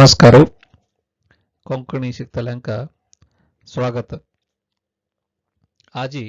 नमस्कार. कोंकणी शिकतल्यांक स्वागत. आजी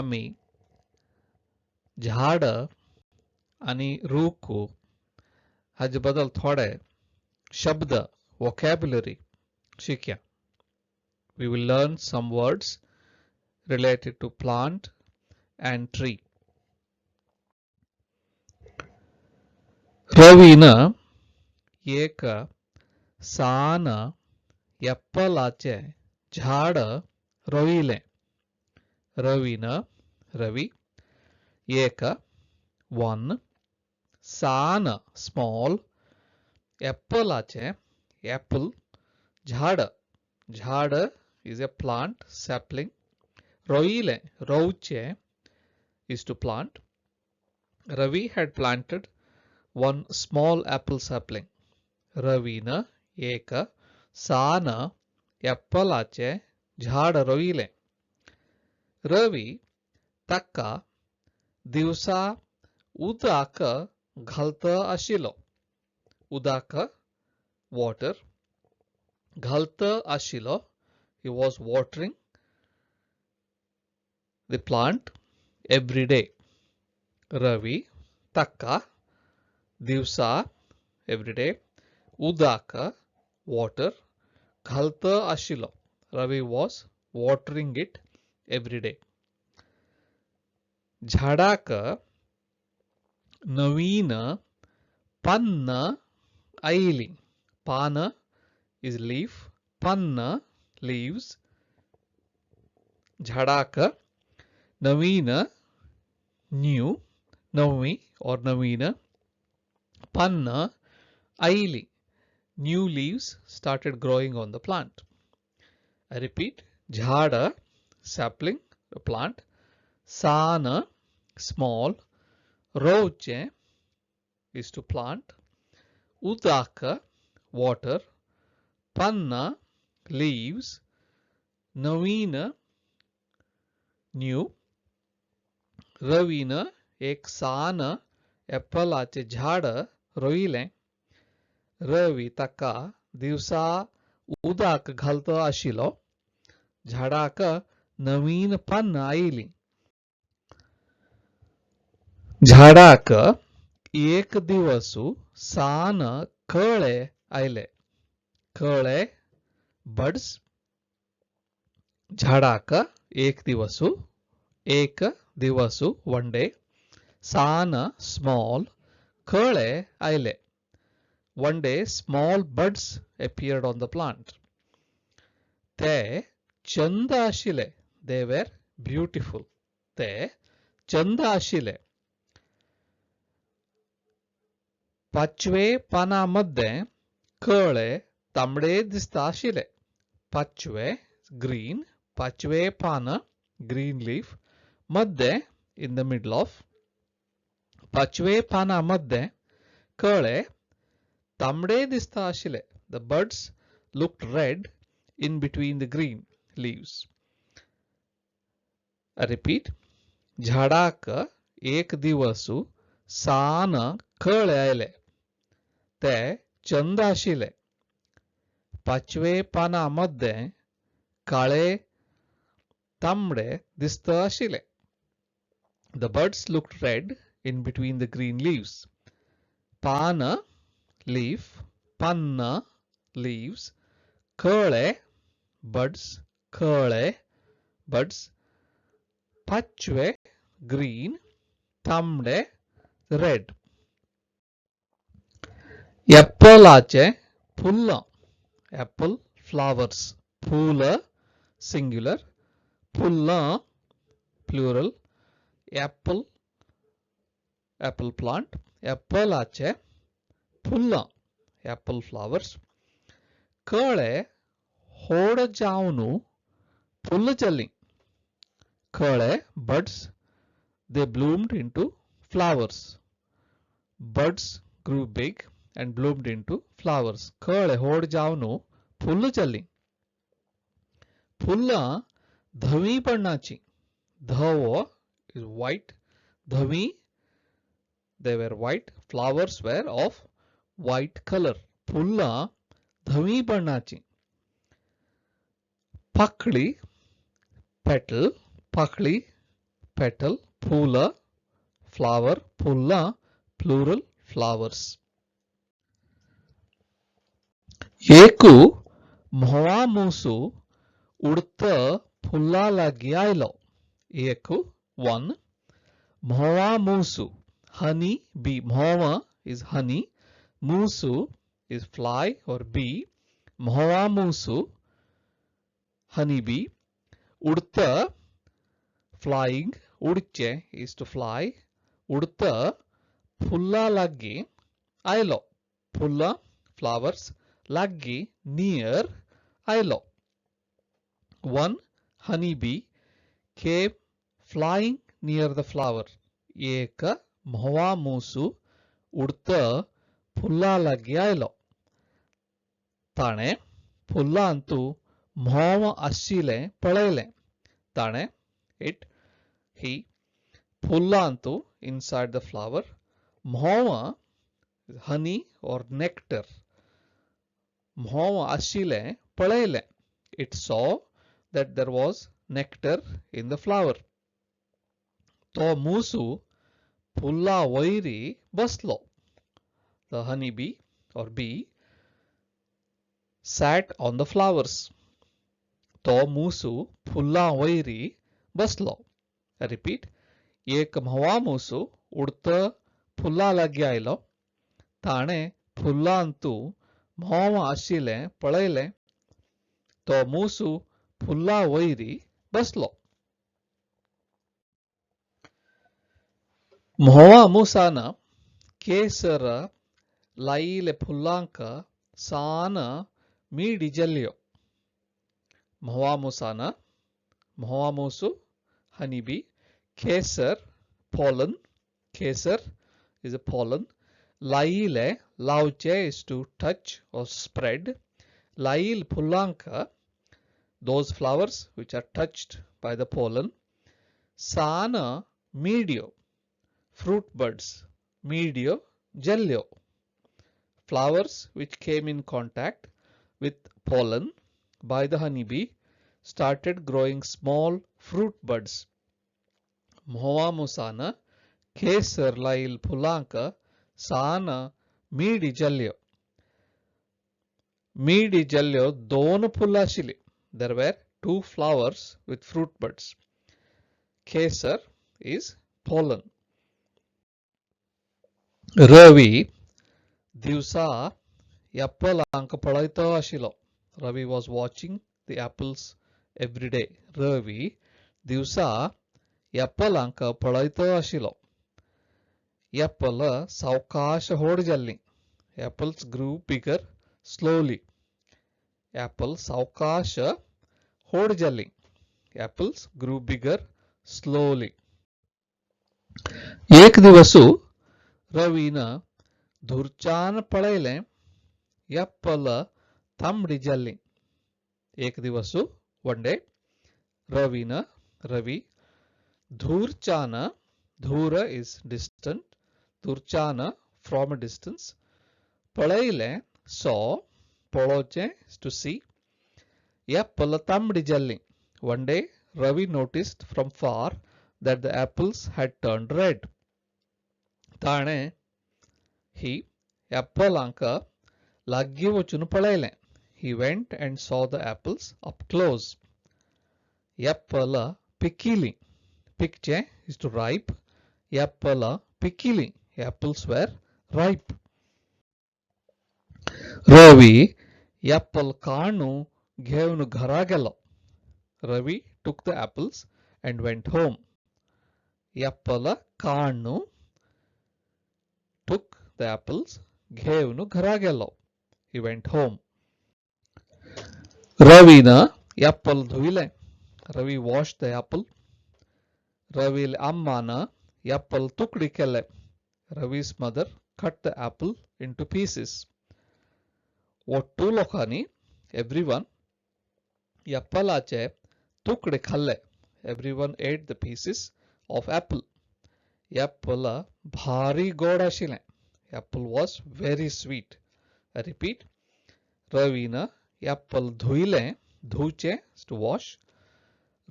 आमी झाड आनी रूख हाजे बद्दल थोडे शब्द, vocabulary शिकया. We will learn some words related to plant and tree. रवीन एक सान एप्पलाचें झाड रोयलें. रवीन, रवी, एक, वन, सान, स्मॉल, एप्पलाचें, एप्पल, झाड, झाड is a plant, sapling, रोयलें, रोवचें is to plant. Ravi had planted one small apple sapling. रवीन एक सान एप्पलाचें झाड रोयलें. रवी ताका दिवसा उदक घालता आशिल्लो. उदक, वॉटर, घालता आशिल्लो. He was watering the plant every day. Ravi ताका दिवसा, एवरी डे, उदक, वॉटर, घालता आशिल्लो. Ravi was watering it every day. झाडाक नवीन पान्न आयलीं. पान is leaf, पान्न लीव्स. झाडाक नवीन, न्यू, नवी or नवीन, पान्न आयलीं. New leaves started growing on the plant. I repeat, झाड, sapling, a plant, सान, small, रोवचें is to plant, उदक, water, पान्न, leaves, नवीन, new, रवीन एक सान एप्पलाचें झाड रोयलें. रवी ताका दिवसा उदक घालता आशिल्लो. झाडाक नवीन पानां आयलीं. झाडाक एक दिवस सान कळे आयले. कळे, बड्स. झाडाक एक दिवस, एक दिवस, वन डे, सान, स्मॉल, कळे आयले. One day small buds appeared on the plant. ते चंद आशिल्ले. They were beautiful. ते चंद आशिल्ले. पाचवे पाना मद्दें कळे तांबडे दिसता आशिल्ले. पाचवे, ग्रीन, पाचवे पान, ग्रीन लीफ, मद्दें, इन the middle of, पाचवे पाना मद्दें कळे तांबडे दिसता आशिल्ले. The buds looked red in between the green leaves. I repeat, झाडाक एक दिवस सान कळे आयले. ते चंद आशिल्ले. पाचवे पाना मद्दें काळे तांबडे दिसता आशिल्ले. The buds looked red in between the green leaves. पान, leaf, पान्न, leaves, कळे, buds, कळे, buds, पाचवे, green, तांबडे, red. एप्पलाचें फुलां, apple flowers, फूल singular, फुलां plural, apple, apple plant, एप्पलाचें फुलां, apple flowers. कळे होड जावन फुल जालीं. कळे, buds, they bloomed into flowers. Buds grew big and bloomed into flowers. कळे होड जावन फुल जालीं. फुलां धवीं बण्णाचीं. धवो is white, धवीं, they were white, flowers were of white color. फुलां धवी बर्णाची. पाकळी पेटल, पाकळी पेटल, फूल फ्लावर, फुलां प्लुरल फ्लावर्स. एकू म्होंवामूसू उडत फुलां लागीं आयलो. एकू वन, म्होंवामूसू हनी बी, म्होंवा is honey, Musu is fly or bee, म्होंवामूसू honey bee, उडत फ्लाइंग, उडचे is to fly, उडत फुलां लागीं आयलो, फुलां फ्लावर्स लागीं नियर आयलो. One honey bee came flying near the flower. एक म्होंवामूसू उडत फुलां लागीं आयलो. ताणें फुलांतू म्होंव आशिल्लें पळयलें. ताणें it he फुलांतू inside the flower, म्होंव honey or nectar, म्होंव आशिल्लें पळयलें. It saw that there was nectar in the flower. तो मूसू फुलां वयरी बसलो. The honey bee or bee sat on the flowers. तो मूसू फुलां वयरी बसलो. I repeat, एक म्होंवामूसू उडत फुलां लागीं आयलो. ताणें फुलांतू म्होंव आशिल्लें पळयलें. तो मूसू फुलां वयरी बसलो. म्होंवामूसान केसर लायिल्ले फुलांक सान मिडी जल्यो. म्होंवामूसान, म्होंवामूसू हनी बी, केसर pollen, kesar is a pollen, लायिल्ले लावचे is to touch or spread, लायिल फुलांक those flowers which are touched by the pollen, सान मिडियो fruit buds, मिडियो जल्यो, flowers which came in contact with pollen by the honeybee started growing small fruit buds. म्होंवामूसान केसर लायल फुलांक सान मिडी जल्यो. मिडी जल्यो दोन फुलां आशिल्लीं. There were two flowers with fruit buds. Kesar is pollen. Ravi दिवसा एप्पलांक पळयतो आशिल्लो. Ravi was watching the apples every day. Ravi दिवसा एप्पलांक पळयतो आशिल्लो. एप्पल सावकाश होड जाल्लीं. Apples grew bigger slowly. Apple सावकाश होड जाल्लीं. Apples grew bigger slowly. एक दिवसू रवीन दूरच्यान पळयलें एप्पल तांबडी जाल्लीं. एक दिवसू वन डे, रवीन रवी, दूरच्यान, दूर is distant, दूरच्यान from a distance, पळयलें सॉ, पळोवचें टू सी, एप्पल तांबडी जाल्लीं. One day Ravi noticed from far that the apples had turned red. ताणें ही एप्पलांक लागीं वचून पळयलें. He went and saw the apples up close. Apple पिकिलीं. पिकचें is to ripe. Apple पिकिलीं. Apples were ripe. Ravi apple काणू घेवन घरा गेलो. Ravi took the apples and went home. Apple काणू, took the apples, घेवन घरा गेलो. He went home. रवीन apple धुयलें. Ravi washed the apple. रवील अम्मान एप्पल तुकडी केले. Ravi's mother cut the apple into pieces. ಒಟ್ಟು लोकांनी everyone एप्पलाचे तुकडे खाल्ले. Everyone ate the pieces of apple. Apple भारी गोड आशिल्लें. Apple was very sweet. I repeat, रवीन एप्पल धुयलें, धुवचें टू वॉश.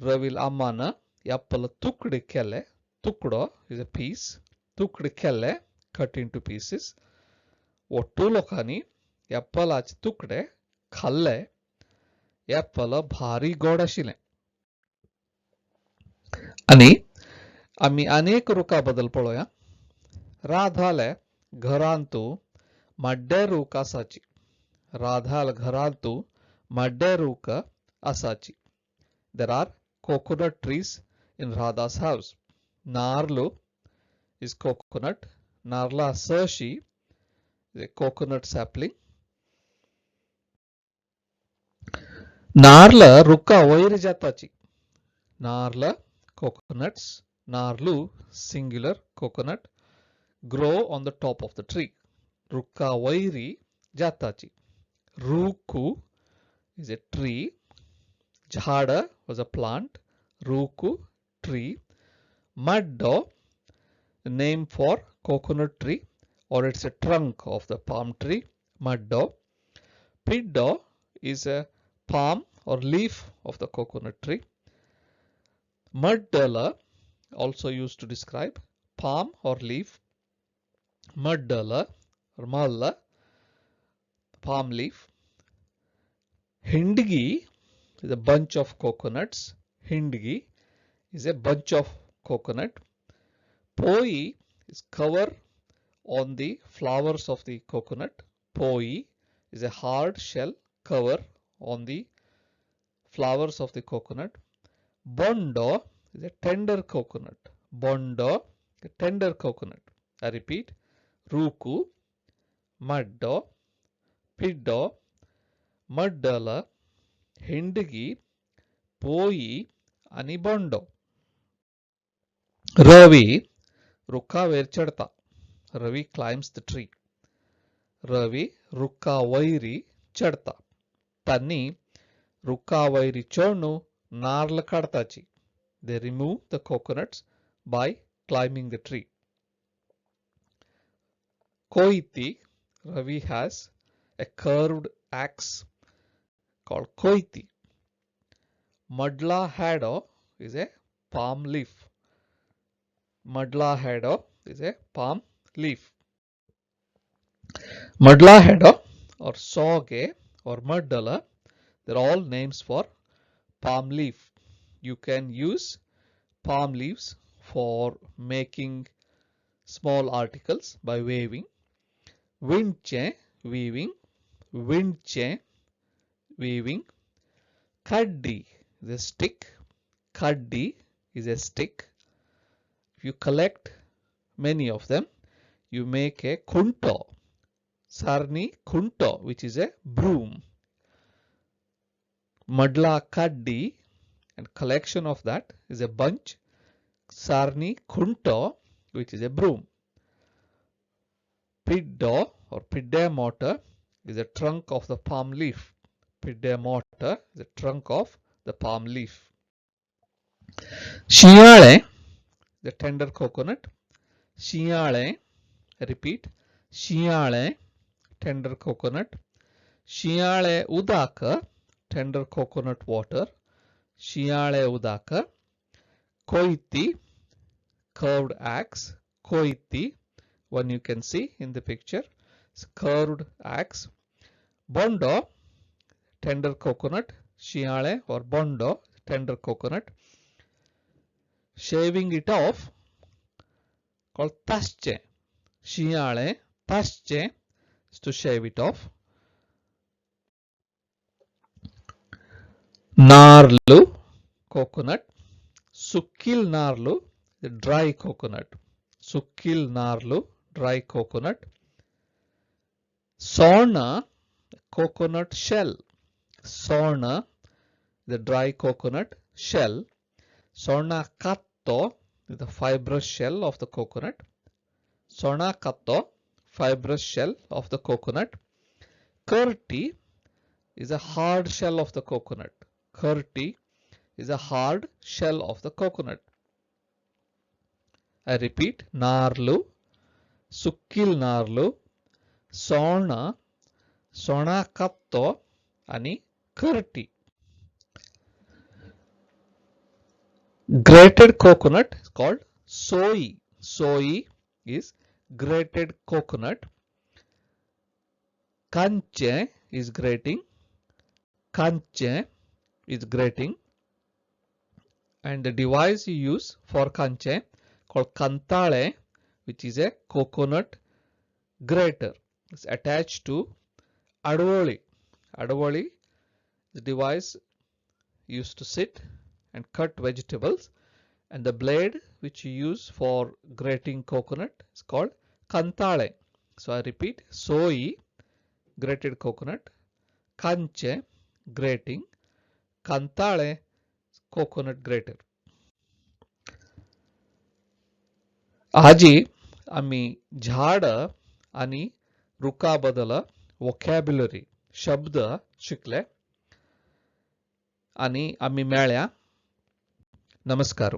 रवील अम्मान एप्पल तुकडे केले, तुकडो is a piece, तुकडे केले, कट इनटू पीसीस. ಒಟ್ಟು लोकांनी एप्पलाचे तुकडे खाल्ले. एप्पल भारी गोड आशिल्लें. आनी आमी अनेक रुखा बद्दल पळोवया. राधाले घरांतू माड्डे रूख आसाची. राधाल घरांतू माड्डे रूख आसाची. There are coconut trees in Radha's house. नार्लू is coconut. Narla Sashi is a coconut sapling. नार्ल रुखा वयर जाताची. नार्ल coconuts, narlu singular coconut, grow on the top of the tree. Rukha vairi jatachi. Ruku is a tree. Jhada was a plant. Ruku, tree. Maddo, name for coconut tree, or it's a trunk of the palm tree. Maddo. Piddo is a palm or leaf of the coconut tree. Maddala, also used to describe palm or leaf. Maddala or malla, palm leaf. Hindgi is a bunch of coconuts. Hindgi is a bunch of coconut. Poi is cover on the flowers of the coconut. Poi is a hard shell cover on the flowers of the coconut. Bondo is a tender coconut. Bondo, a tender coconut. I repeat, Ruku, Maddo, Piddo, Maddala, Hindgi, Poi आनी बोंडो. Ravi रुखावेर चडता. Ravi climbs the tree. Ravi रुखा वयरी चडता. तांणी रुखा वयरी चडून नार्ल काडताची. They remove the coconuts by climbing the tree. Koiti, Ravi has a curved axe called koiti. Madla hado is a palm leaf. Madla hado is a palm leaf. Madla hado or soge or maddala, they're all names for palm leaf. You can use palm leaves for making small articles by weaving. Vinche, weaving. Vinche, weaving. Kaddi is a stick. Kaddi is a stick. If you collect many of them, you make a kunto. Sarni kunto, which is a broom. Madla kaddi, and collection of that is a bunch. Sarni kunto, which is a broom. Piddo or pidde mortar is a trunk of the palm leaf. Pidde mortar is a trunk of the palm leaf. Shiyale, the tender coconut. Shiyale, repeat, Shiyale, tender coconut. Shiyale udaka, tender coconut water. Shiyale udaka. Koiti, curved axe. Koiti, one you can see in the picture, it's curved axe. Bondo, tender coconut. Shiyale or bondo, tender coconut. Shaving it off called tasche. Shiyale, tasche is to shave it off. Narlu, coconut. Sukkil narlu, the dry coconut. Sukkil narlu, dry coconut. Sona, coconut shell. Sona, the dry coconut shell. Sona katto, the fibrous shell of the coconut. Sona katto, fibrous shell of the coconut. Kurti is a hard shell of the coconut. Kurti is a hard shell of the coconut. I repeat, Narlu, Sukkil Narlu, Sona, सोणा कात्तो आनी करटी. Grated coconut is called soi. Soi is grated coconut. Kanche is grating. Kanche is grating. And the device you use for kanche called kantale, which is a coconut grater. It's attached to advoli. Advoli, the device used to sit and cut vegetables, and the blade which you use for grating coconut is called kantale. So I repeat, soi, grated coconut, kanche, grating, kantale, coconut grater. आजी आमी झाड आनी रुखा बदल vocabulary शब्द शिकले आनी आमी मेळ्या. नमस्कार.